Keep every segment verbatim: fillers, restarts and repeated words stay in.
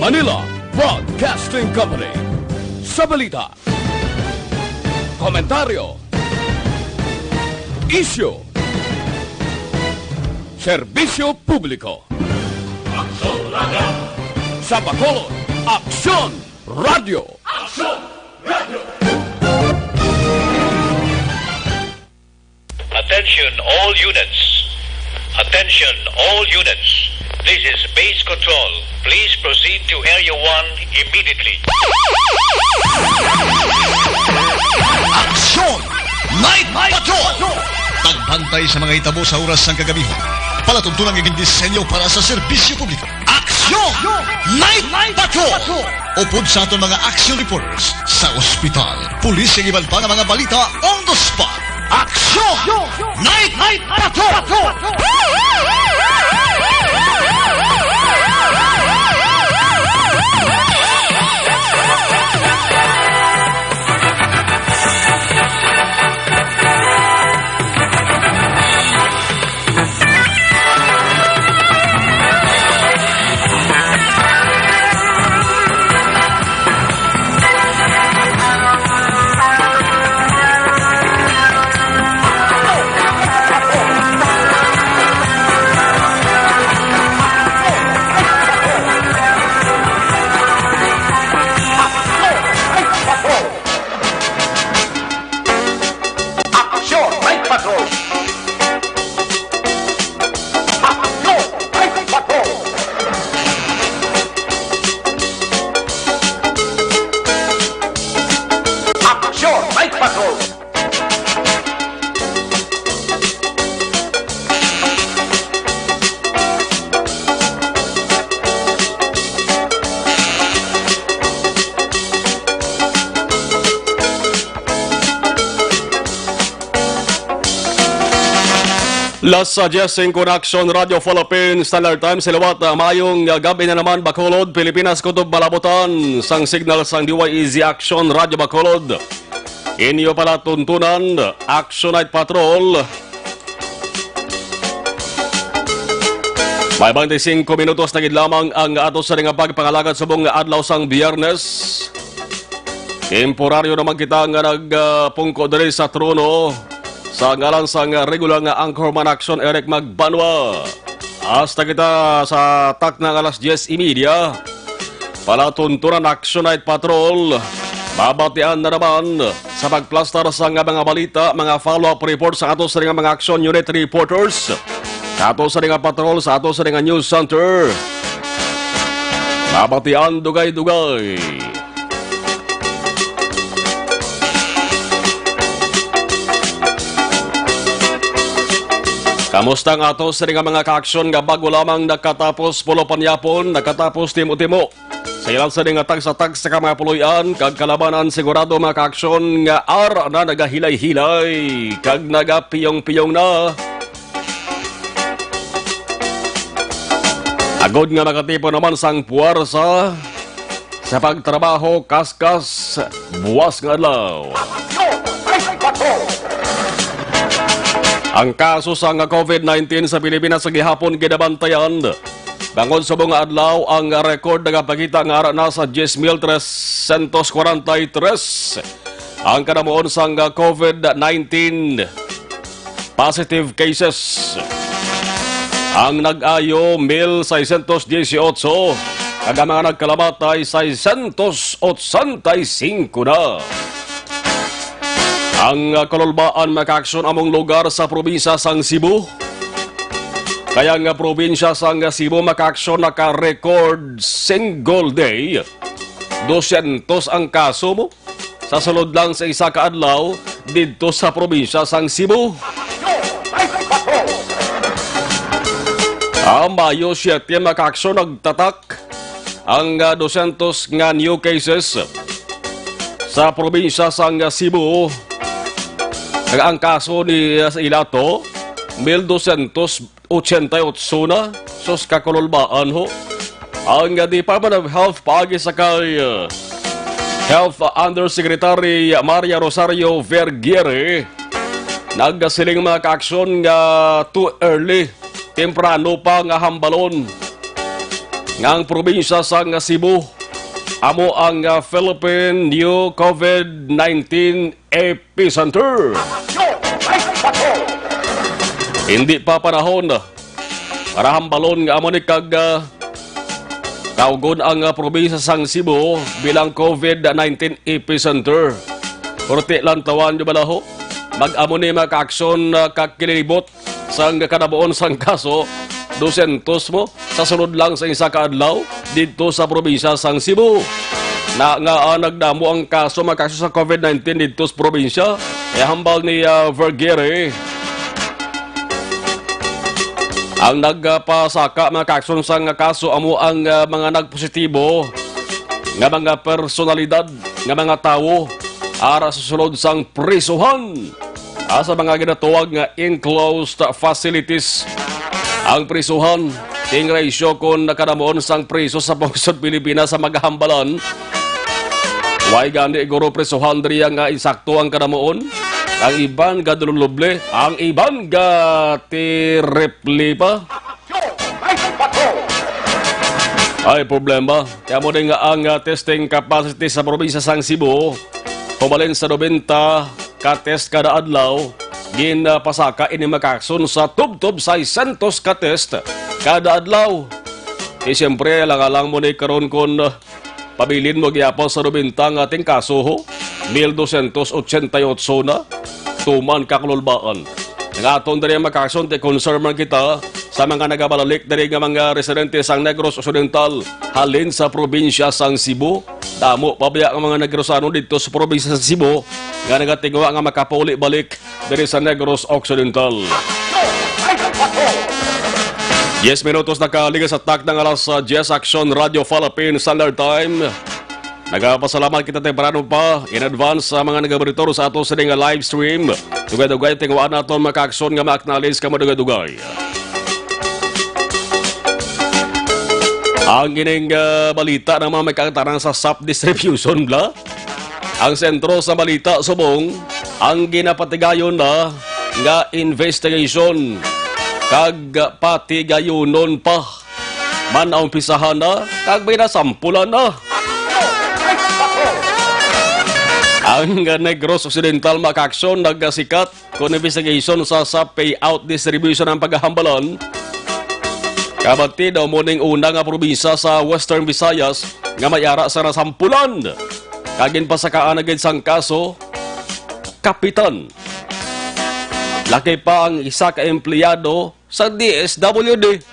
Anila Broadcasting Company. Sa balita, komentaryo, isyu, serbisyo publiko. Aksyon Radio. Sa Bacolod, Aksyon Radio. Aksyon Radio. Attention all units. Attention all units. This is base control. Please proceed to Area one immediately. Aksyon! Night Patrol! Pagbantay sa mga hitabo sa oras sang kagabihon. Palatuntunan nga gindisenyo para sa serbisyo publiko. Aksyon! Night Patrol! Upod sa aton mga action reporters sa ospital, pulis, kag iban pa nga mga balita on the spot. Aksyon! Night Patrol! Aksyon! Night Patrol! Aksyon! Night Patrol! Aksyon! Night Patrol! Las, ah, diyes singko na Aksyon Radio Philippines, Standard Time sa liwat. Ah, maayong, ah, gab-i na naman, Bacolod, Pilipinas, kutob malabutan sang signal sang D Y E Z Aksyon Radio Bacolod. Inyo palatuntunan, Action Night Patrol. May twenty-five minutos na gid lamang ang ato sa nga pagpangalagad subong nga adlaw sang Biyernes. Temporaryo naman kita nga nagpungko diri sa trono sa ngalan sang regular nga anchorman Action, Eric Magbanwa. Hasta kita sa takna nga alas diyes y media. Palatuntunan Action Night Patrol. Mabatian na naman sa pagplastar sa nga mga balita, mga follow-up report sa ato sa nga mga Action Unit reporters, sa ato sa nga patrol, sa ato sa nga news center. Mabatian dugay-dugay. Kamusta nga ato sa nga mga kaaksyon nga bago lamang nakatapos pulo panyapon, nakatapos timo-timo? Sa ilang sa nga tagsa-tagsa ka mga puloy-an kag kalabanan, sigurado mga kaaksyon nga ara na nagahilay-hilay kag nagapiyong-piyong na. Agod nga makatipon naman sang puwersa sa pagtrabaho kaskas buwas nga adlaw. Ang kaso sang COVID nineteen sa Pilipinas sa gihapon ginabantayan. Bangod subong nga adlaw, ang record nagapakita nga ara na sa diyes mil trescientos kwarenta y tres ang kanamuon sang COVID nineteen positive cases. Ang nag-ayo, mil seiscientos dieciocho, kag ang mga nagkalamatay, seiscientos ochenta y cinco na. Ang, ah, Kalulbaan, mga kaaksyon, among lugar sa probinsya sang Cebu. Kaya nga probinsya sang Cebu, mga kaaksyon, naka-record single day, dosyentos ang kaso mo. Sa sulod lang sa isa ka adlaw didto sa probinsya sang Cebu. Ah, Mayo siete, mga kaaksyon, nagtatak ang, ah, dosyentos nga new cases sa probinsya sang Cebu. Kag ang kaso ni, ah, sa ilato, mil dosyentos ochenta y ocho na. Sus, kakululbaan ho. Ang Department of Health paagi sa kay, uh, Health Undersecretary Maria Rosario Vergeire, nagasiling, mga kaaksyon, nga too early, temprano pa nga hambalon nga ang probinsya sang Cebu amo ang, ah, Philippine New COVID nineteen Epicenter. Hindi pa panahon para hambalon nga amo ni kag, ah, kaugon ang, ah, probinsya sang Cebu bilang COVID nineteen epicenter. Pero ti lantawan nyo bala ho, mag-amo ni mga kaaksyon, ah, kakilibot sang kanabuon sang kaso, dosyentos mo sa sulod lang sa isa ka adlaw didto sa probinsya sang Cebu. Na nga, ah, nagdamo ang kaso, mga kaso sa COVID nineteen didto sa probinsya, eh, hambal ni, ah, Vergere. Ang nagpasaka, mga kaakson, sang kaso amo ang, ah, mga nagpositibo nga mga personalidad nga mga tawo ara sa sulod sang prisuhan, ah, sa mga ginatawag nga enclosed facilities. Ang prisuhan, ting ratio kon nakadamuon sang priso sa pungsod Pilipinas sa magahambalan. Way gani guro prisuhan diriya nga insakto ang kadamuon. Ang iban gadululuble, ang iban gatiripli pa. Ay problema. Kaya mo din nga ang, ah, testing capacity sa probinsya sang Cebu, hubalin sa nobenta ka test kada adlaw, ginpasaka ini mga kaakson sa tubtob seiscientos ka test kada adlaw. Di siyempre, alang-alang mo ni karon kon, ah, pabilin mo gyapon sa nobenta nga ating kaso, ho? Mil dosyentos ochenta y ocho na, tuman kakululbaan. Nga aton diri mga kaakson, ti concern man kita sa mga nagabalalik diri nga mga residente sang Negros Occidental, halin sa probinsya sang Cebu. Damo pa baya ang mga Negrosano didto sa probinsya sa Cebu nga nagatinguha nga makapauli balik diri sa Negros Occidental. Diyes minutos nakaligas sa takna nga alas, ah, diyes, Aksyon Radio Philippines Standard Time. Nagapasalamat kita temprano pa in advance sa mga nagamonitor sa ato sini nga live stream. Dugay-dugay, tinguhaan naton mga kaaksyon nga ma-acknowledge kamo dugay-dugay. Ang ining, ah, balita ng mga may kaangtanan sa sap distribution, bla? Ang sentro sa balita subong ang ginapatigayon na nga investigation kag patigayunon pa man naumpisahan na kag may nasampulan na. Ang Negros Occidental, mga kaaksyon, nagasikat kon investigation sa, sa payout distribution ang paghahambalan. Kabati daw mo ning una nga probinsya sa Western Visayas nga may ara sa nasampulan. Kag ginpasakaan na gid sang kaso, kapitan. Laki pa ang isa ka empleyado sa D S W D.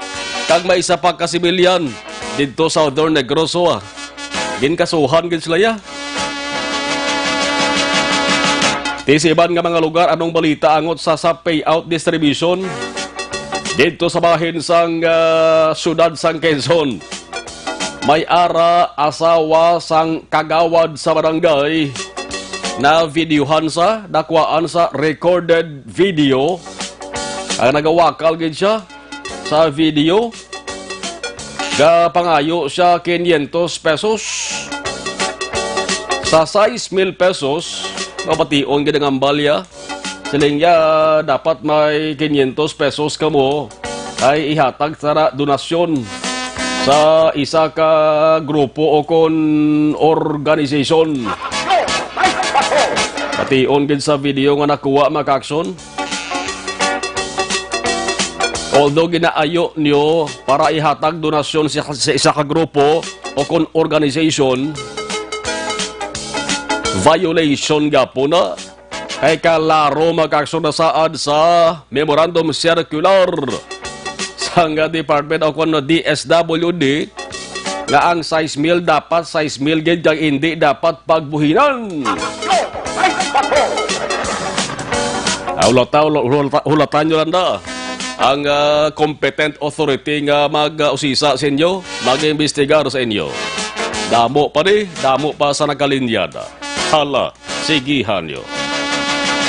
Kag may isa pa ka sibilyan didto sa Southern Negros, ah. Ginkasuhan gid sila, ya. Ti sa iban nga mga lugar, anong balita angot sa, sa payout distribution didto sa bahin sang, ah, siyudad sang Quezon? May ara asawa sang kagawad sa barangay na videohan sa, nakuhaan sa recorded video. Ang nagawakal gid siya sa video, gapangayo siya quinientos pesos. Sa sais mil pesos, mabation gid ang ambalya. Siling niya, dapat may quinientos pesos kamo ay ihatag sa donasyon sa isa ka grupo o kon organization. Bation gid sa video nga nakuha, mga kaaksyon. Although ginaayo niyo para ihatag donasyon sa, sa isa ka grupo o kon organization, violation gapon na. Kay kalaro, mga kaaksyon, nasaad sa Memorandum Circular sang Department o kon D S W D nga ang sais mil dapat sais mil gid kag hindi dapat pagbuhinan. Ah, hulata, hula-, hulata, hulatan nyo lang na ang, ah, competent authority nga mag-usisa sa inyo, mag-imbestigar sa inyo. Damo pa ni, damo pa sa nagkalinyada. Hala, sigihan nyo.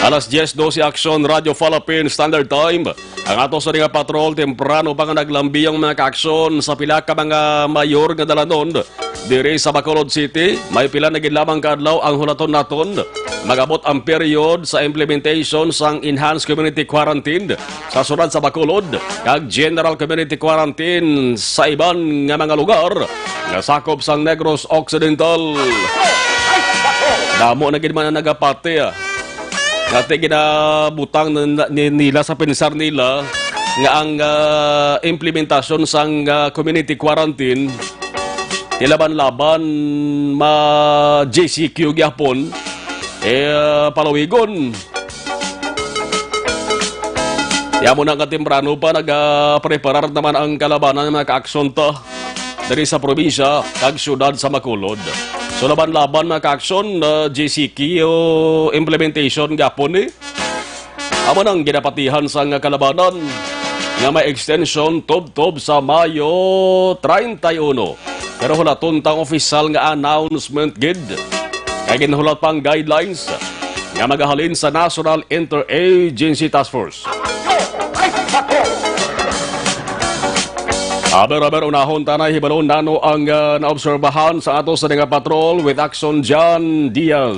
Alas diez doce, Aksyon, Radyo Philippine Standard Time. Ang ato sa nga patrol, temprano pa nga naglambi ang mga kaaksyon sa pila ka mga mayor nga dalanon diri sa Bacolod City. May pila na gid lamang ka adlaw ang hulaton naton. Magabot ang period sa implementation sang enhanced community quarantine sa syudad sa Bacolod kag general community quarantine sa iban nga mga lugar nga sakop sang Negros Occidental. Damo na gid man ang nagapati, ah, nga ti ginabutang na, na, ni-, nila sa pensar nila nga ang, ah, implementasyon sang, ah, community quarantine tilaban-laban ma G C Q gyapon, eh, palawigon. Kaya mo na nga temprano pa nagapreparar naman ang kalabanan, mga kaaksyon, to diri sa probinsya kag syudad sa Bacolod. So, laban-laban, mga kaaksyon, uh, G C Q implementation gapon ni. Amo nang ginapatihan sang kalabanan nga may extension tubtob sa Mayo treinta y uno. Pero hulaton ta ang official nga announcement gid. Kay ginhulat pa ang guidelines nga magahalin sa National Interagency Task Force. Aber, aber, unahon ta na hibalon nano ang, ah, naobserbahan sa ato sa nga patrol with Action John Diaz.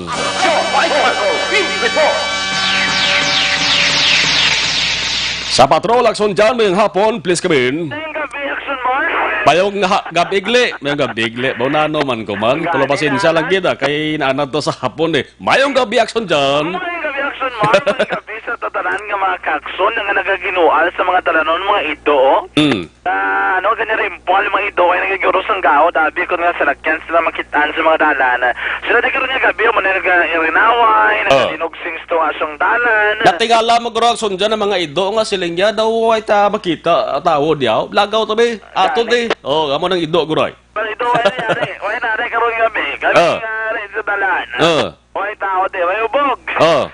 Sa patrol, Action John, mayong hapon, please come in. Mayong gabi, Action Mark. Mayong ha-, gabigli. Mayong gabigli. Ba, nano man ko man. Pero pasensya lang gid, ah, kay naanad to sa hapon, eh. Mayong gabi, Action John. Mayong gabi, Action Mark. Mayong gabi sa tatanan nga mga kakson nga nagaginual sa mga dalanon, mga ido, oh. Mm. Ah, ano, gani rin po, ang mga ido ay nagiguro sang gaot, abi ko nga salakyan sila makitaan sa mga dalan. Sila di karon nga gabi, mo na nag-irinaway, Ah. nagalinog sing sto asong dalan. Natingala mo, guro, Action John, ang mga ido nga siling niya, daw ay ta makita, ah, tawo diyaw. Lagaw to, be. Ato, Gani. Di. Oh, amo nang ido, guro, ay. Pero ito, wala na, wala na, wala karon gabi. Gabi Ah. nga rin sa dalan. Ah. Wala tao, di, wala ubog. Ah.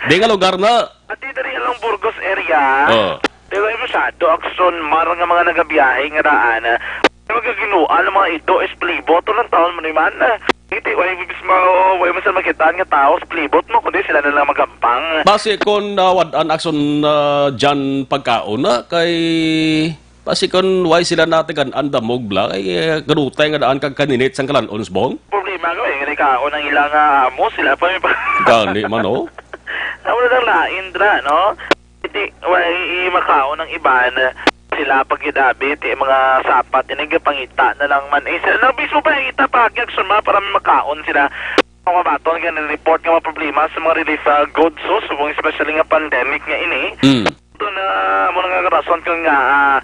Di nga lugar na. At dito rin yung Burgos area. Ah. Pero yung masyado, Action Mar nga mga nagabiyahe nga daan, ah, yung magaginuan ng mga ito is plibot. Walang taon mo naman, ah. Hindi, wala yung bibis mo, wala mo sa makitaan nga tao sa plibot mo, kundi sila na lang magampang. Base kon, ah, wad-an Action, ah, dyan pagkaon na kay Basi kon why sila natigan ang damog bla, kay, eh, garutay nga daan kag kaninit sang kalan-on, Bong? Problema ko, eh, nikaon ang ilang, ah, amo, sila pa may pa- Gani man, oh. Amo na lang lain, dra, no? Hindi, why, i-, makaon ang iban, sila pag-idabi, ti mga sapat, ini gapangita na lang man. Eh, sila na mismo pa, ita pa, action ma, para may makaon sila. Ang mabaton nga report nga mga problema sa mga relief, ah, goods, so, subong especially nga pandemic nga ini. Mm. Ito na, mo nga rason ko nga, ah,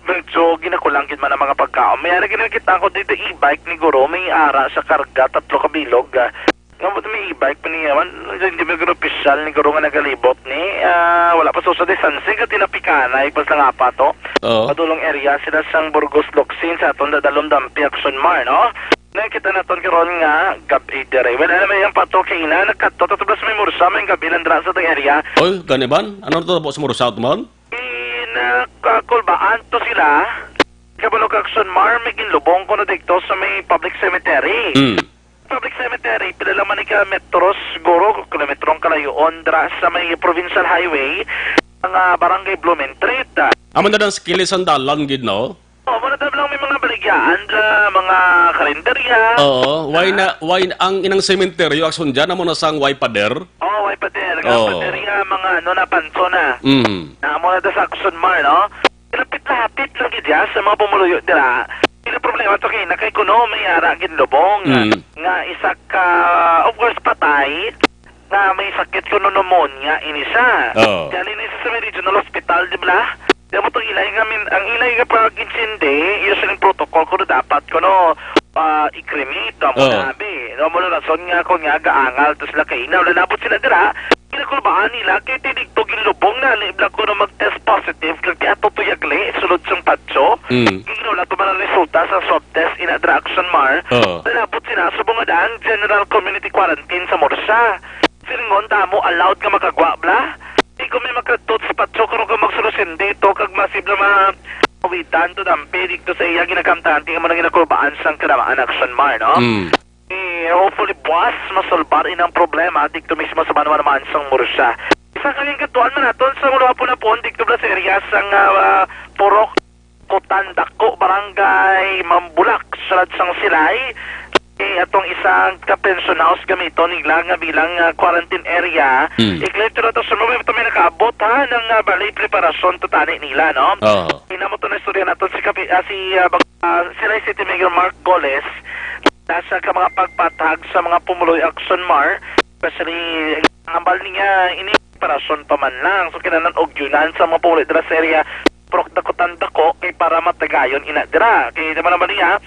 medyo ginakulang gid man ang mga pagkaon. May ara gid nakita ko dito e-bike ni Guro, may ara sa karga, tatlo ka bilog, ah. Nga mo may e-bike pa niya man, hindi mo guro opisyal ni Guro nga nagalibot ni, ah, wala pa social distancing, ka tinapikanay, pas lang apa to. Oo. Padulong area sila sang Burgos Locsin sa aton dadalom dampi Action Mar, no? Nakita naton karon nga gabi diri. Wala na may ang pato kay ina, nagkadto, tatublas may mursa, may gabi lang dira sa tong area. Oy, gani man? Ano to po sa mursa, man? Nakakulbaan to sila. Kabalo ka, Action Mar, may ginlubong ko na dito sa may public cemetery. Mm. Public cemetery, pila lang man ka metros, siguro, kilometrong kalayoon, dra sa may provincial highway, ang, ah, barangay Blumentritt. Amo na dang sa kilis ang dalan, gid, no? Oo, muna tayo lang may mga baligyaan sa mga karinderya. Oo, why Ah. na, why na, ang inang sementeryo, Action John, amo na sang way pader? Oo, way pader. Ang Oo. Pader nga, mga ano na, panso na. Mm. Na, amo na ta sa Action Mar, no? Lapit-lapit lang gid ya sa mga pumuluyo dira. Hindi problema to kay na kay kuno may ara gid lubong Mm. nga isa ka, of course, patay. Nga may sakit kuno pneumonia ini siya. Oo. Dali na siya sa may regional hospital, di ba? Di mo to ilay nga min-, ang ilay nga pag-intindi, usually protocol kuno dapat kuno, ah, i-cremate, amo Oo. na, abi. No, mo na rason nga ko nga gaangal to sila kay ina, wala nabot sila dira. Ginakulbaan nila kay tinig to ginlubong na, libla kuno mag-test positive kag ato to yagli sulod sang patio. Mm. Kay wala to man ang resulta sa swab test ina dira Action Mar. Oo. Wala nabot sila subong nga daan general community quarantine sa Murcia. Silingon ta mo allowed nga makagwa bla? Di ko may makadtot sa patso karon ka magsolusyon dito kag masib na mga awitan to dampi dito sa iya ginakamtahan, di mo na ginakurbaan sang kalamaan Action Mar, no? Mm. Eh, Eh, hopefully, buwas, masolbar inang problema dito mismo sa Manuan-Mansang Murcia. Sa kaling katuan man naton sa mga hapon-hapon, dito ba sa area sang, ah, Purok Kutan Dako, Barangay Mambulak, Sulod sang Silay. Eh, atong isang ka-pension house gamiton nila nga bilang, ah, quarantine area. Hmm. I-clear to nato sa mga ito may nakaabot, ha, ng, ah, balay preparasyon to tani nila, no? Oo. Ina mo to na istorya nato si Kapi-, ah, si, ah, Bag-, ah, Silay City Mayor Mark Goles. Nasa ka mga pagpatag sa mga pumuloy action, Mar, especially ang ambal niya, ini preparasyon pa man lang. So, kinahanglan og yunan sa mga pumuloy dira sa area, Purok Dakutan Dako, kay para matagayon ina dira. Kay naman naman niya,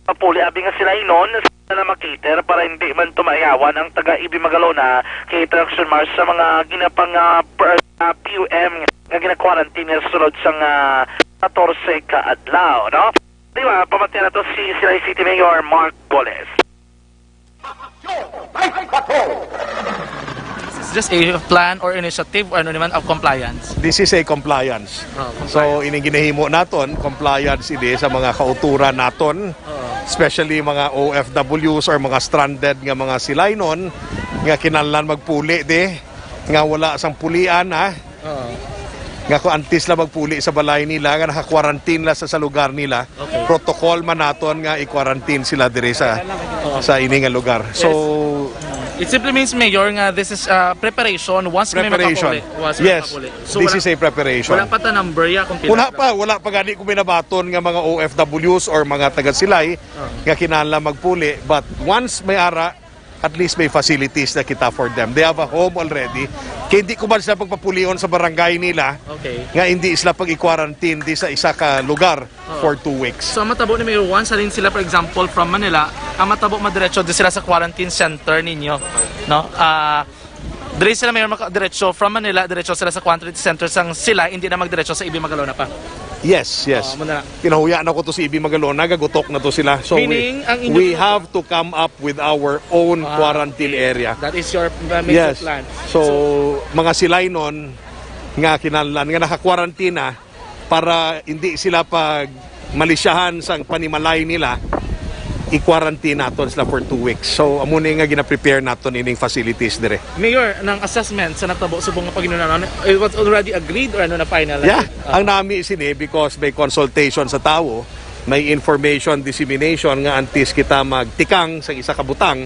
papuli abi nga sila inon, sila na makater para hindi man tumaiyawan ang taga Ibi Magalona kay interaction, Mar, sa mga ginapang, ah, per-, ah, P U M nga gina-quarantine nga sulod sang, ah, katorse ka adlaw, no? Di ba, pamatian nato si Silay City Mayor Mark Goles. This is just a plan or initiative or ano naman of compliance? This is a compliance. Oh, compliance. So, ining ginahimo naton, compliance ini sa mga kauturan naton, Oo. especially mga O F Ws or mga stranded nga mga Silaynon nga kinahanglan magpuli di, nga wala sang pulian, ha? Oo. Nga kung antes la magpuli sa balay nila, nga naka-quarantine la sa, sa lugar nila, Okay. protocol man naton nga i-quarantine sila diri sa, Oo. sa ini nga lugar. So, It simply means, Mayor, nga this is, uh, preparation once may Preparation. makapuli. Once may Yes, makapuli. So, this wala, is a preparation. wala pa ta number ya kung pila Wala sila. pa, wala pa gani kung may nabaton nga mga O F Ws or mga taga-Silay Oo. nga kinahanglan magpuli. But once may ara, at least may facilities na kita for them. They have a home already. Kaya hindi ko man sila pagpapulion sa barangay nila Okay. nga hindi sila pag-i-quarantine di sa isa ka lugar Oh. for two weeks. So, ang matabo ni Mayor, once halin sila, for example, from Manila, ang matabo madiretso di sila sa quarantine center ninyo, no? Ah, diri sila, Mayor, maka-, diretso from Manila, diretso sila sa quarantine center sang sila, hindi na magdiretso sa Ibi Magalona pa. Yes, yes. Oh, amo na. Kinahuya na ko to si Ibi Magalona, gagutok na to sila. So, Meaning, we, ang inyo we have to come up with our own Ah, quarantine okay. area. That is your, uh, major Yes. plan. So, So, mga Silaynon nga kinahanglan nga naka-quarantine na, para hindi sila pag malisyahan sang panimalay nila, i-quarantine naton sila for two weeks. So, amo ni nga gina-prepare naton ining facilities dire. Mayor, nang assessment sa natabo subong nga paghinulnaon, it was already agreed or ano na final na Yeah, siya? Ah. ang nami sini because may consultation sa tawo, may information dissemination nga antes kita magtikang sa isa ka butang,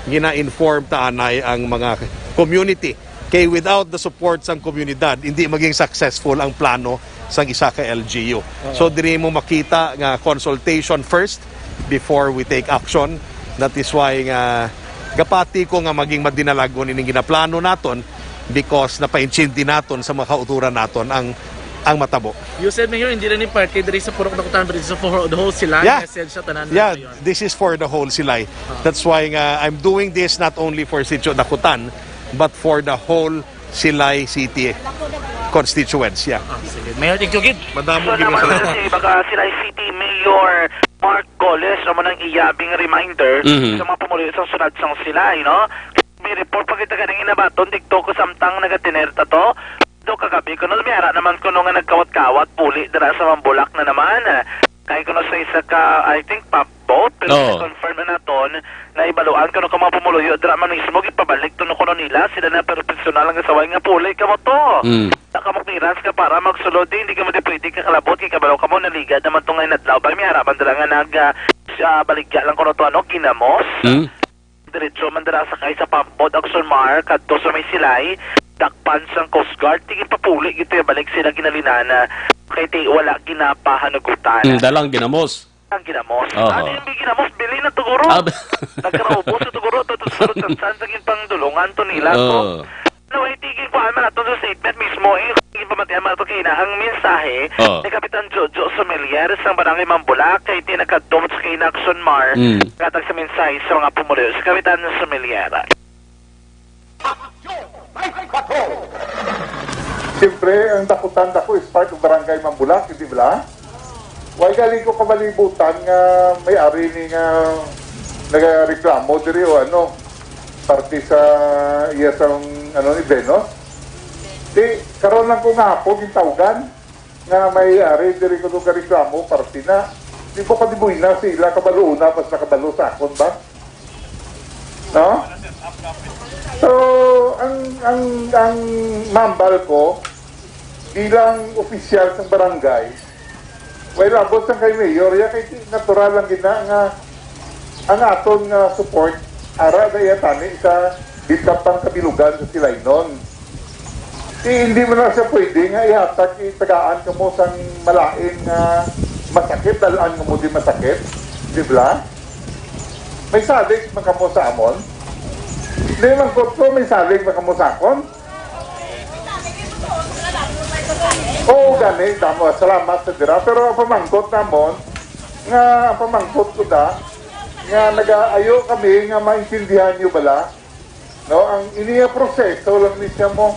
gina-inform ta anay ang mga community. Kay without the support sang komunidad, hindi maging successful ang plano sang isa ka L G U. Oo. So, diri mo makita nga consultation first before we take action. That is why nga gapati ko nga maging madinalagon ining ginaplano naton because napaintindi naton sa mga kauturan naton ang, ang matabo. You said, Mayor, hindi lang ni parte diri sa Purok Dakutan, but it's for the whole Silay Yeah. message sa tanan Yeah, naton. This is for the whole Silay. Ah. That's why nga I'm doing this not only for Sitio Dakutan, but for the whole Silay City constituents. Yeah. Ah, sige. Mayor, thank you, gid. Madamo So, gid nga naman salamat. si, baka Silay City Mayor Mark Goles, amo nang iyabing reminder Mhm. sa mga pumuluyo sa sunod sang Silay, no? May report pa kita ganing inabaton, dito ko samtang nagatener ta to. Do kagabi kuno, may ara naman kuno nga nagkawat-kawat, puli dira sa Mambulak na naman. Kay kuno sa isa ka, I think, pump boat, pero Oo. confirm na naton, na ibaluan kuno ka mga pumuluyo, dira man mismo, gipabalik to no kuno nila, sila na professional nga saway nga puli kamo to. Mm. Nakamukniras ka para magsulod, di, hindi kamo di pwede kakalabot, kay kabalo kamo, naligad naman to nga inadlaw. Bay, may ara man dira nga nag, ah, siya, baligya lang kuno to, ano, ginamos. Mm. Diretso man dira sakay sa pump boat, Action Mar, kadto sa may Silay, dakpan sang Coast Guard, tigin papuli gito yung balik sila ginalinana, kay ti wala ginapahanugutan. Mm, dalang ginamos. Ang ginamos. Oho. Ano yung ginamos? Bili na tuguro. Ah, b- Nagkaraubos sa tuguro, to, to, to, to, sa, sa, sa, pangdulungan to nila, to. Oo. Anyway, tigin ko, ano, ato sa statement mismo, eh, Ginpamatian man ato kay na ang mensahe Oh. ni Kapitan Jojo Sumelier sa Barangay Mambulak kay tinakadto sa kay Naxon Mar, Mm. katag sa mensahe sa mga pumuluyo sa Kapitan Sumelier. Siyempre, ang Dakutan Dako is part of Barangay Mambulak, hindi ba? Why galing ko kamalibutan nga may ari ni nga nagareklamo diri o ano, parte sa iya sang, ano, ni Venus? Di, karon lang ko nga hapon gintawgan nga may ari diri ko gareklamo, parte na. Di ko kadibuy na sila kabalo na, mas nakabalo sa akon ba? No? So, ang, ang, ang mambal ko bilang opisyal sa barangay, well, abot sang kay Mayor, ya kay natural lang gina nga ang aton nga support ara da iya tani sa bitap pang kabilugan sa Silay-non. Di, hindi mo na siya pwede nga ihatag, itagaan ka mo sang malain nga masakit, dalaan ka mo di masakit. Di ba? May salig man ka mo sa amon? Di man ko, may salig man ka mo sa akon? Oo, gani, damo. Salamat sa dira. Pero ang pamangkot namon, nga ang pamangkot ko da, nga nagaayo kami nga maintindihan niyo bala, no? Ang iniya proseso lang ni siya mo,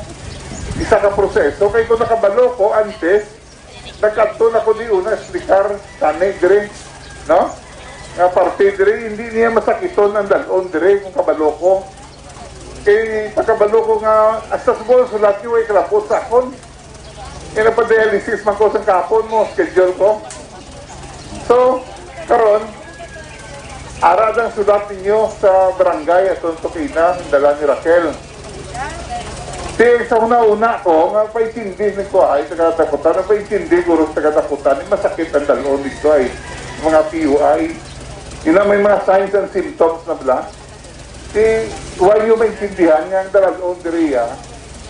isa ka proseso. Kay kung nakabalo ko antes, nagkadto na ko di una explicar kani dire, no? Nga parte dire, hindi niya masakiton ang dalon dire kung kabalo ko. Kay pagkabalo ko nga, hasta sa buwan, sulat niyo, way kalapot sa akon. Kaya nagpa-dialysis man ko sa kapon mo, schedule ko. So, karon, ara ang sulat ninyo sa barangay aton to kina, dala ni Raquel. Di, sa una-una ko, nga paintindi ni ko ay taga Dakutan, ang paintindi guro sa taga Dakutan, ni masakit ang dalon dito ay mga P U I. Ina may mga signs and symptoms na bala. Di, why you maintindihan nga ang dalon diri, ah,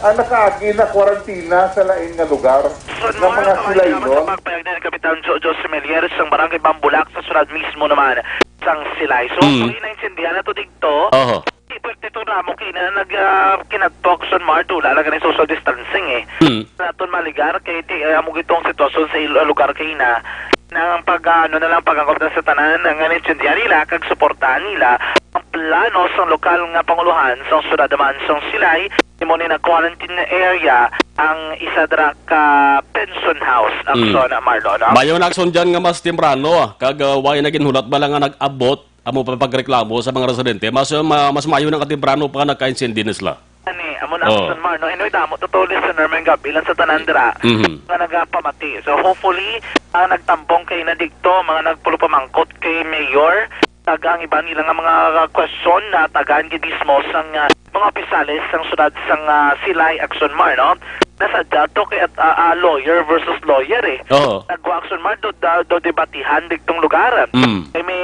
ang nakaagi na kwarantina sa lain nga lugar nga mga Silay-non? Sa pagpayag ni Kapitan Jo-, Jose Melier sang Barangay Bambulak sa syudad mismo naman sang Silay. So, Mm. Kung naintindihan na to dito, Oho. Di perti to namo kay na nag, ah, kinadto, Action Mart, wala na gani social distancing, eh. Hmm. Naton maligar kay di, ah, amo gitong sitwasyon sa ilo-, lugar kay na nang pag, ah, ano na lang, pag-angkop na sa tanan nga naintindihan nila kag suportahan nila ang plano sang lokal nga panguluhan sang syudad man sang Silay. Imo ni na quarantine area ang isa dira ka pension house, Hmm. Action, Marlo, no? Mayo na, Action, dyan nga mas temprano, ah, kag, ah, way na ginhulat bala nga nag-abot amo pa pagreklamo sa mga residente, mas, ma-, mas maayo na nga temprano pa nagkaintindihan sila. Ani, amo na, Oh. Action Mar, no? Anyway, damo to, to listener, may gabi lang sa tanan dira Mhm. nga nagapamati. So, hopefully, ang nagtambong kay na digto, mga nagpulupamangkot kay Mayor, kag ang iba nila nga mga question na tagaan gid mismo sang, ah, mga opisyales sang syudad sang, ah, Silay, Action Mar, no? Nasadya to kay at, ah, ah, lawyer versus lawyer, eh. Oo. Nagwa, Action Mar, do, do, do debatihan digtong lugar. Mm. Kay may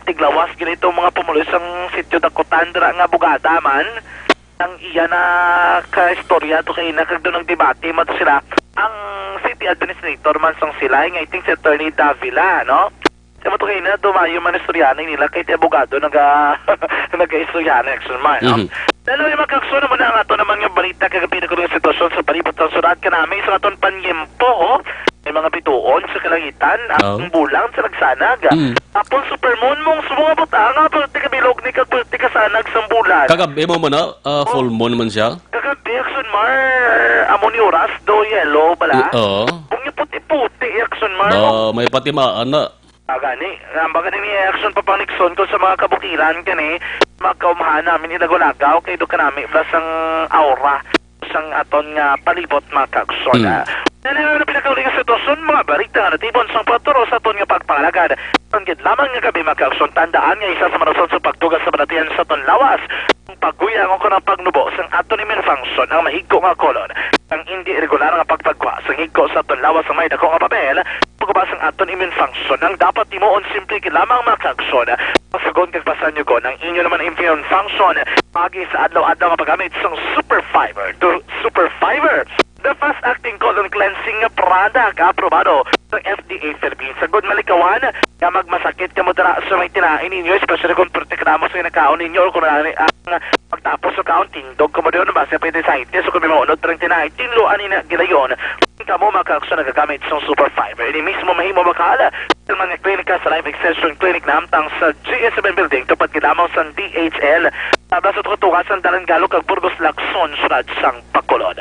tiglawas gid itong mga pumuloy sang Sitio Dakutan dira nga abogada man. Ang iya na kaistorya to kay na kag do nagdebate man to sila. Ang city administrator man sang Silay nga, I think, si Attorney Davila, no? Sa mo to kay na, dumayo man istoryahan nila kay ti abogado naga-, naga-istoryahan, Action Mar, no? Mhm. Pero yung mga Action, amo na ang ato naman nga balita kagabi na kuno ang sitwasyon sa palibot sang syudad kanami sa aton panyempo, oh. May mga bituon sa kalangitan, ang Oh. bulan sa nagsanag. Mm. Tapos supermoon mong sa mga butanga, pero ti kabilog ni kag ti kasanag sang bulan. Kagabi mo man na, ah, Oh. Full moon man siya? Kagabi, Action Mar, amo ni oras do yellow bala. I-, oo. Kung yung puti-puti, Action Mar, Ba, oh. May patimaan na. Ah, gani. Ang baga ni Action Papa Nixon ko sa mga kabukilan kani, magkaumhan namin ilagaw-lagaw kay do kanami plus ang aura sang aton nga palibot, mga ka-Action. Hmm. Ah, yan ang pinakauling nga sitwasyon, mga balita nga natibon sang pagturo sa aton nga pagpangalagad. Ang gid lamang nga gabi, mga ka-Action, tandaan nga isa sa mga rason sa pagdugang sa balatian sa aton lawas ang pagguya nga kanang pagnubo sang aton immune function, ang mahigko nga kolon. Ang hindi regular nga pagpagwa sang higko sa aton lawas ang may dako nga papel pagubas ang aton immune function. Ang dapat timuon, simple gid lamang, mga ka-Action. Pasagon kag pasanyugon ang inyo naman immune function. Pagi sa adlaw-adlaw nga paggamit sang Super Fiber. Do Super Fiber, the fast-acting colon cleansing nga product, aprobado sa F D A Philippines. Sagod malikawan nga magmasakit kamo dira sa may tinaay ninyo, especially kung perti ka damo sa nakaon ninyo or kung ano ang pagtapos sa kaon, tindog kamo doon, basta appendicitis o kung may maunod pa rin tinaay, tinluan ni na gilayon. Kamo, mga ka-Action, nagagamit sang Super Fiber. Ini mismo mahimo makal sa mga klinika sa Life Extension Clinic na hamtang sa G S M N Building, tupad gid lamang sang D H L. Tabla sa tukatukas ang Dalan Galog kag Burgos, Lacson, syudad sang Bacolod.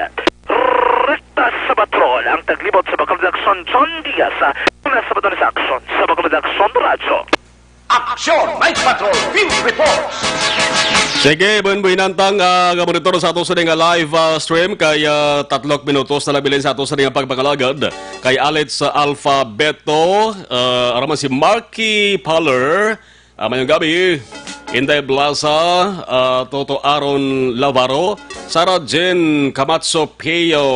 Rekta sa patrol ang taglibot sa Bacolod, Lacson, John Diaz, ah, una sa Baton sa Action, sa Bacolod, Lacson, Radyo. Action Night Patrol Field Reports. Sige, buhin-buhinan tang, ah, nga monitor sa ato sa nga live, ah, stream kay, ah, tatlok minutos na lang bilin sa ato sa nga pagpangalagad kay Alex, ah, Alpha Beto, ah, araman si Marky Paller. Ah, mayong gabi. Inday Blasa, ah, Toto Aaron Lavaro, Sarah Jane Camacho Pio,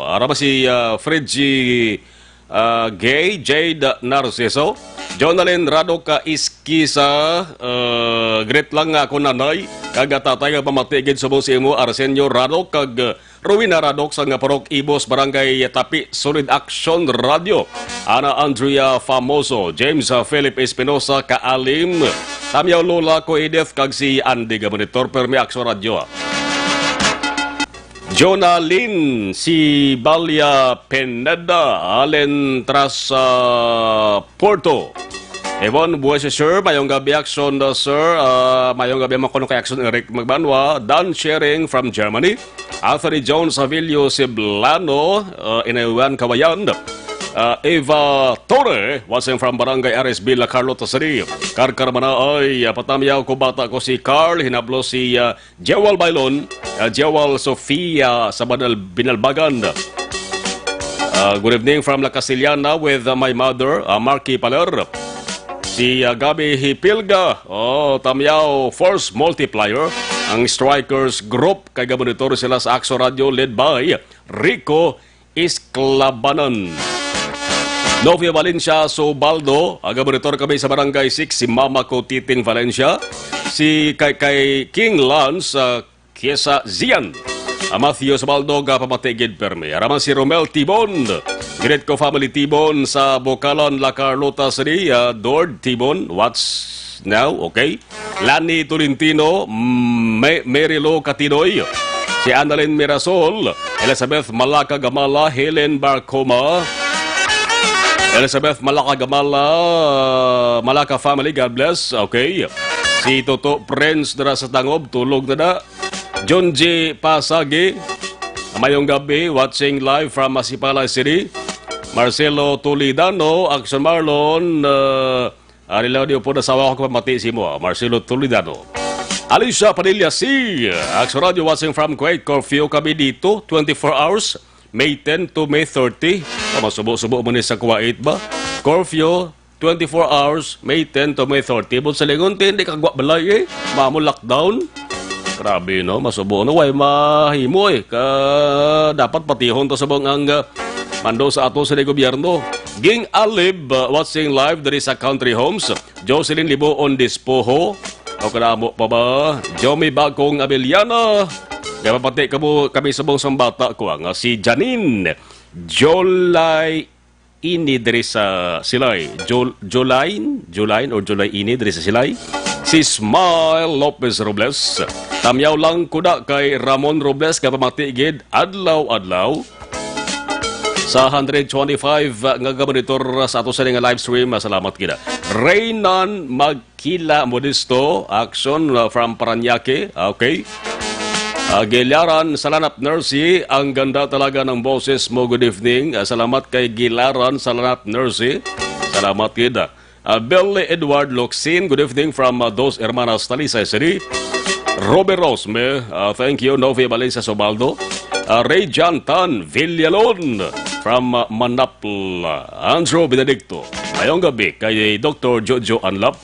arama si, ah, Fredgy, ah, Gay, Jade Narciso, Jonalyn Radok, ah, Iskisa, ah, greet lang nga ako nanay, kag tatay nga pamati gid subong sa imo, Arsenio Radok, kag, ah, Rowena Radok sang Purok Ibos, Barangay Tapi, Solid Action Radio. Ana Andrea Famoso, James, ah, Philip Espinosa, Kaalim, Tamyaw Lola, Ko Edith, kag si Andy nga monitor, Permi Action Radio. Jonalyn, si Balia Pineda, Allen Tras, ah, Porto. Yvonne Buese, sir, mayong gabi, Action, uh, sir. Ah, mayong gabi, makuno kay Action Eric Magbanwa. Dan Sharing from Germany. Anthony Jones Avilio Siblano, uh, Inayuan Kawayan. Uh, Eva Torre, watching from Barangay R S B, La Carlota City. Karkar Manaay, uh, Patamyaw ko, bata ko si Carl, hinablo si, uh, Jewel Bailon, uh, Jewel Sofia sa Banal-, Binalbagan. Uh, good evening from La Castellana with, uh, my mother, uh, Marky Paler. Si, uh, Gabby Hipilga, oh, Tamyaw Force Multiplier, ang Strikers Group, kay gamonitor sila sa Axo Radio, led by Rico Isclabanan. Novia Valencia Sobaldo, aga monitor kami sa Barangay six, si Mama ko Titing Valencia, si kay, kay King Lance, ah, Kiesa Zian. Ah, Matthew Sobaldo, gapamatigid permi. Araman si Romel Tibon, greet ko family Tibon sa Bocalan, La Carlota City, ah, Dord Tibon, what's now, okay? Lani Tolentino, mm, May-, Mary Lou Catinoy, si Annalyn Mirasol, Elizabeth Malaka Gamala, Helen Barcoma, Elizabeth Malaka Gamala, Malaka family, God bless. Okay. Si Toto Prince dira sa Tangob, tulog na na. John G Pasagi, mayong gabi, watching live from Masipala City. Marcelo Toledano, Action Marlon, uh, Ari lang di po nasawa ko pamati si mo, Marcelo Toledano. Alicia Padilla C, Action Radio watching from Kuwait. Curfew kami dito, twenty-four hours, May ten to May thirty. Ah, masubo-subo mo ni sa Kuwait ba? Curfew, twenty-four hours, May ten to May thirty. But sa lingon, ti, hindi ka gwa balay eh. Mamo lockdown. Grabe, no? Masubo, no? Way mahimo eh. Ka, dapat patihon to sa mga ang, ah, mando sa ato sa gobyerno. Ging Alib, uh, watching live diri sa Country Homes. Jocelyn Liboon Dispoho. O kanamo pa ba? Jomi Bagong Abeliana. Gapapati kamo, kami subong sang bata ko nga si Janine. July ini diri sa Silay. Jul-, Julain? Julain or July ini diri sa Silay? Si Smile Lopez Robles. Tamyaw lang kuda kay Ramon Robles nga pamati gid adlaw-adlaw sa hundred twenty-five nga gamonitor sa ato sa nga live stream. Salamat gid. Reynan Magkila Modesto, action, uh, from Parañaque. Okay. Uh, Gilaran Salanap Nercy, ang ganda talaga ng boses mo. Good evening. Uh, salamat kay Gilaran Salanap Nercy. Salamat gid. Uh, Billy Edward Locsin, good evening from, uh, Dos Hermanas, Talisay City. Robert Rosme, uh, thank you. Novi Valencia Sobaldo. Uh, Ray John Tan Villalon from, uh, Manapla. Andrew Benedicto. Mayong gabi kay Doctor Jojo Anlap.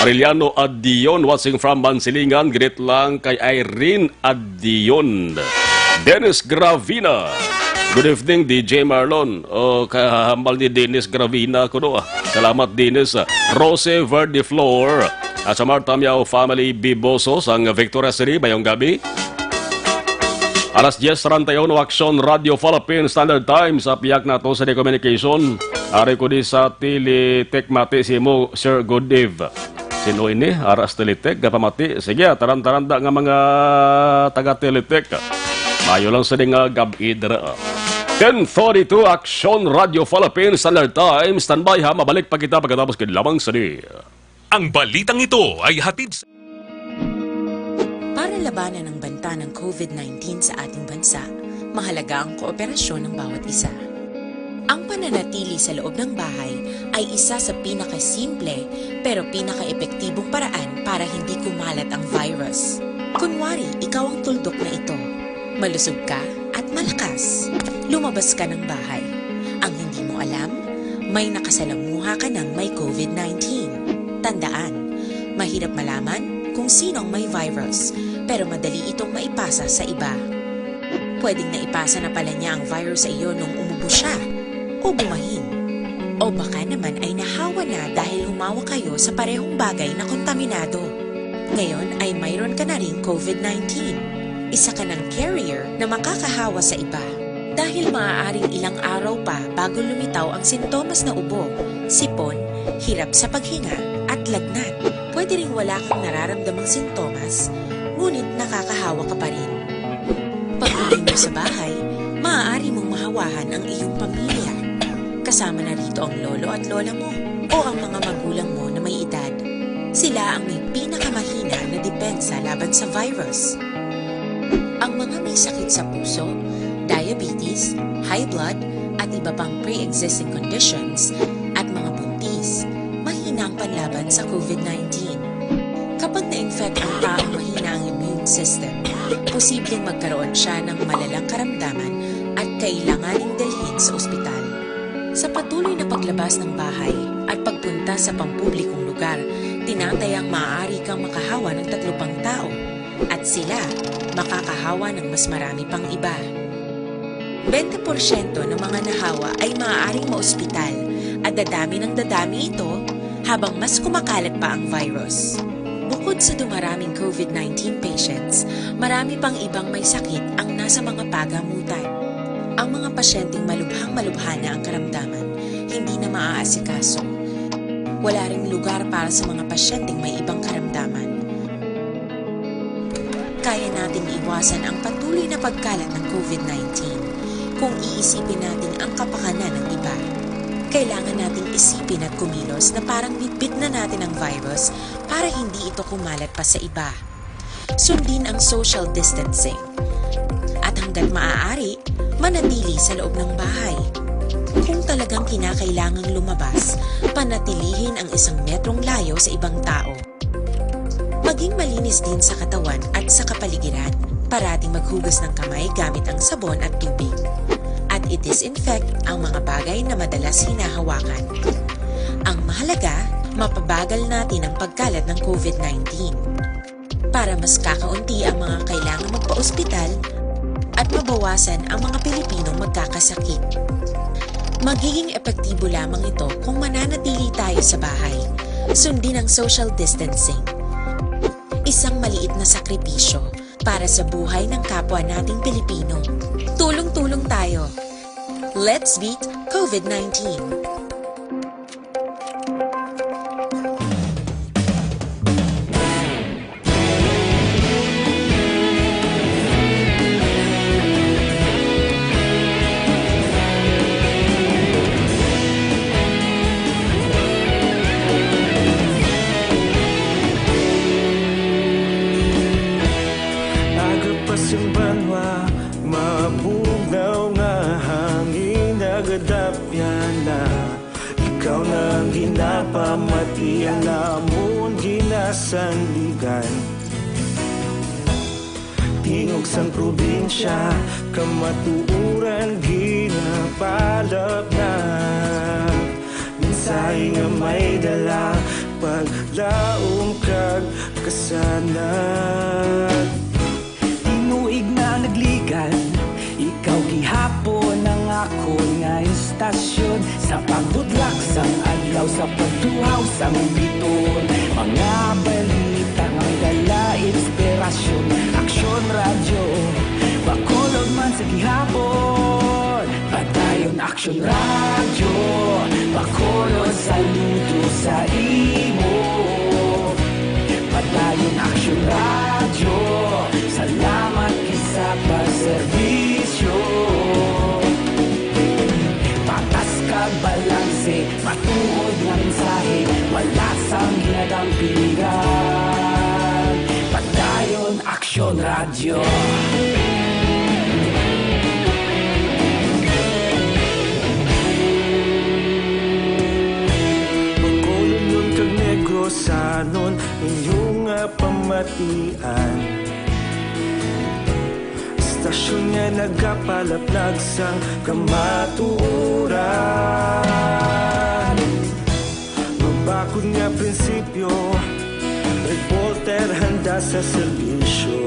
Arellano Adion, watching from Mansilingan. Greet lang kay Irene Adion. Dennis Gravina. Good evening, D J Marlon. Oh, kahambal ni Dennis Gravina ko, no? Salamat, Dennis. Rose Verdeflor. At sa Martamiao family, Biboso, sang Victoria City, mayong gabi. Alas diez treinta y uno, Action Radio Philippine Standard Time sa pihak nato sa communication. Ari ko di sa Teletech, mati si mo, Sir Good Eve. Sino ini? Aras Teletech, gapamati. Sige, ah, taran-taran da nga mga taga Teletech. Mayo lang sa nga gab-i dira. Ten forty-two, Action Radio Philippine Standard Time. Standby ha, mabalik pa kita pagkatapos kid lamang sa di. Ang balitang ito ay hatid sa Para labanan ang banta ng covid nineteen sa ating bansa, mahalaga ang kooperasyon ng bawat isa. Ang pananatili sa loob ng bahay ay isa sa pinakasimple pero pinakaepektibong paraan para hindi kumalat ang virus. Kunwari, ikaw ang tuldok na ito. Malusog ka at malakas. Lumabas ka ng bahay. Ang hindi mo alam, may nakasalamuha ka ng may covid nineteen. Tandaan, Mahirap malaman kung sino ang may virus, pero madali itong maipasa sa iba. Pwedeng naipasa na pala niya ang virus sa iyo nung umubo siya, o bumahin. O baka naman ay nahawa na dahil humawak kayo sa parehong bagay na kontaminado. Ngayon ay mayroon ka na ring COVID nineteen. Isa ka ng carrier na makakahawa sa iba. Dahil maaaring ilang araw pa bago lumitaw ang sintomas na ubo, sipon, hirap sa paghinga, at lagnat. Pwede ring wala kang nararamdamang sintomas, ngunit nakakahawa ka pa rin. Pag-uwi mo sa bahay, maaari mong mahawahan ang iyong pamilya, kasama na rito ang lolo at lola mo o ang mga magulang mo na may edad. Sila ang may pinakamahina na depensa laban sa virus. Ang mga may sakit sa puso, diabetes, high blood, at iba pang pre-existing conditions, at mga buntis, mahina ang panlaban sa COVID nineteen. Kapag na-infect ang taong mahina ang immune system, posibleng magkaroon siya ng malalang karamdaman at kailanganing dalhin sa ospital. Sa patuloy na paglabas ng bahay at pagpunta sa pampublikong lugar, tinatayang maaari kang makahawa ng tatlo pang tao, at sila makakahawa ng mas marami pang iba. Bente porsyento ng mga nahawa ay maaaring maospital, at dadami ng dadami ito habang mas kumakalat pa ang virus. Bukod sa dumaraming COVID nineteen patients, marami pang ibang may sakit ang nasa mga pagamutan. Ang mga pasyenteng malubhang-malubha na ang karamdaman, hindi na maaasikaso. Wala ring lugar para sa mga pasyenteng may ibang karamdaman. Kaya nating iwasan ang patuloy na pagkalat ng COVID nineteen kung iisipin natin ang kapakanan ng iba. Kailangan nating isipin at kumilos na parang bitbit na natin ang virus para hindi ito kumalat pa sa iba. Sundin ang social distancing. At hanggat maaari, manatili sa loob ng bahay. Kung talagang kinakailangang lumabas, panatilihin ang isang metrong layo sa ibang tao. Maging malinis din sa katawan at sa kapaligiran. Parating maghugas ng kamay gamit ang sabon at tubig. At i-disinfect ang mga bagay na madalas hinahawakan. Ang mahalaga, mapabagal natin ang pagkalat ng COVID nineteen. Para mas kakaunti ang mga kailangang magpa-ospital at mabawasan ang mga Pilipinong magkakasakit. Magiging epektibo lamang ito kung mananatili tayo sa bahay. Sundin ang social distancing. Isang maliit na sakripisyo para sa buhay ng kapwa nating Pilipino. Tulong-tulong tayo. Let's beat COVID nineteen. Aga pa sing banwa, mabugnaw nga hangin nagadapyan na. Ikaw na ang ginapamati, ang amon ginasandigan. Tingog sang probinsya, kamatuoran ginapalapnag. Mensahe nga may dala, paglaom kag kasanag. Tinuig na nagligad, ikaw gihapon ang akon nga istasyon. Sa pagbudlak sang adlaw, sa pagtuhaw sang biton, mga balita nga may dala inspirasyon. Aksyon Radyo, Bacolod man sa gihapon. Padayon Aksyon Radyo, Bacolod, saludo sa imo. Padayon Aksyon Radyo, salamat gid sa pagserbisyo. Patas kag balanse, matuod nga mensahe, wala sang ginadampingan. Padayon Aksyon Radyo. Bacolodnon kag Negrosanon, inyo nga pamatian. Istasyon nga nagapalaplag sang kamatuoran. Mabakod nga prinsipyo, Sa serbisyo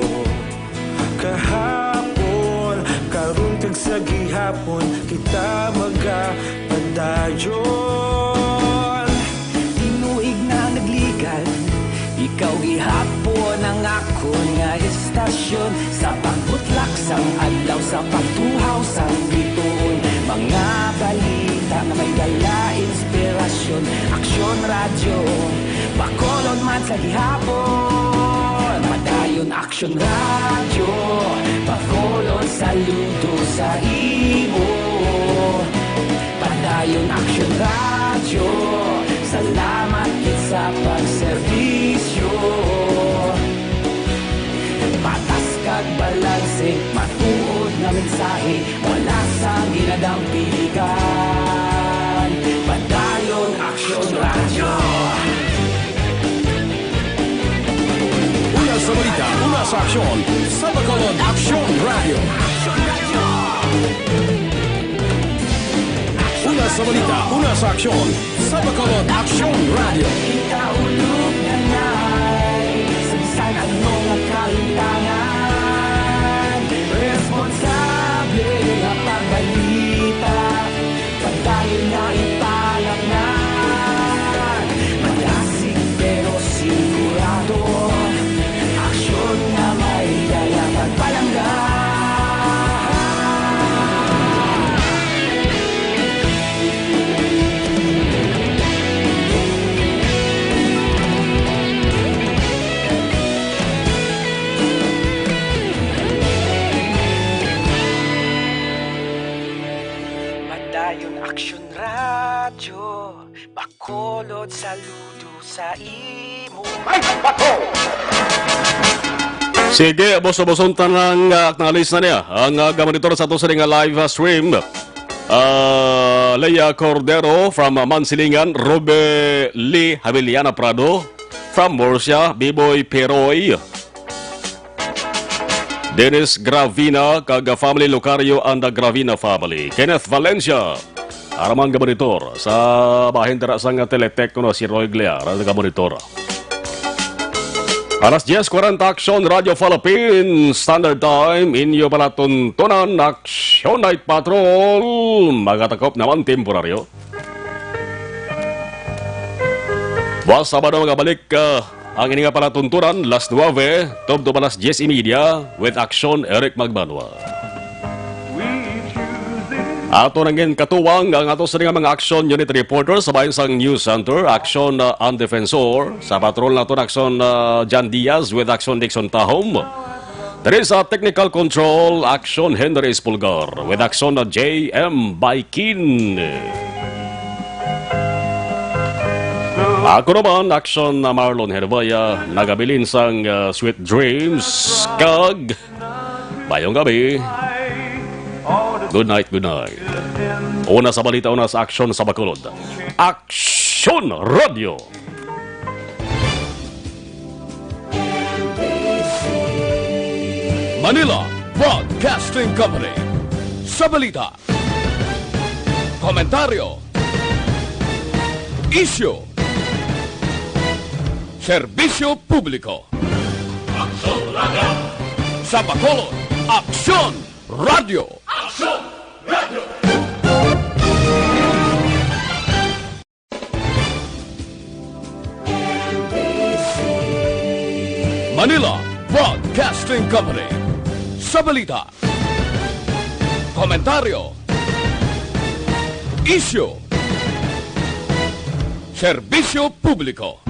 kahapon, karon kag sa gihapon, kita magapadayon. Tinuig na nagligan, ikaw gihapon ang akon nga estasyon. Sa pagbutlak sang adlaw, sa pagtuhaw sang bituon, mga balita nga may dala inspirasyon. Aksyon Radyo, Bacolod man sa gihapon. Padayon Aksyon Radyo, Bacolod, saludo sa imo. Padayon Aksyon Radyo, salamat gid sa pagserbisyo. Patas kag balanse, matuod nga mensahe, wala sang ginadampigan. Padayon Aksyon Radyo. Una sa balita, una sa aksyon, sa Bacolod Aksyon Radyo. Una sa balita, una sa aksyon, sa Bacolod Aksyon Radyo. Kita ulog na nay, sa bisan ano nga kalintangan, responsable nga pagbalita. Padayon nga ipalapnan, malasig pero sigurado. Aksyon nga may dala pagpalangga. Padayon Aksyon Radyo, Bacolod, saludo sa imo. Ay, bato! Sige, bus-buson ta nang, ah, acknowledge na niya ang, ah, gamonitor sa ato sini nga live, ah, stream. Ah, Leia Cordero from, ah, Mansilingan, Robe Lee Haviliana Prado from Murcia, Biboy Peroy, Dennis Gravina kag family, Lucario and the Gravina family. Kenneth Valencia, aramang gamonitor sa bahin dira sang Teletech, kuno si Roy Glea, ara gamonitor. Alas diez cuarenta, Aksyon Radio Philippines Standard Time, inyo palatuntunan, Aksyon Night Patrol. Magatakop naman temporaryo. Buwas Sabado, magabalik, ah, ang ini nga palatuntunan, las nuebe, tubtob alas diez y media, with Aksyon Eric Magbanwa. Ato nang katuwang ang ato sini nga mga Aksyon Unit Reporter sa bahin sang News Center, Aksyon, ah, An Defensor, sa patrol naton Aksyon, ah, Jan Diaz with Aksyon Dixon Tahom. Diri sa technical control, Aksyon Henry Espulgar, with Aksyon na J M Baikin. Ako naman, Aksyon na Marlon Hervaya, nagabilin sang, uh, sweet dreams, kag mayong gabi. Good night, good night. Una sa balita, una sa aksyon sa Bacolod. Aksyon Radio! Manila Broadcasting Company. Sa balita, komentaryo, isyu, serbisyo publiko. Aksyon Radio. Sa Bacolod, Aksyon Radio. Aksyon Radio. Manila Broadcasting Company. Sa balita, komentaryo, isyu, serbisyo publiko.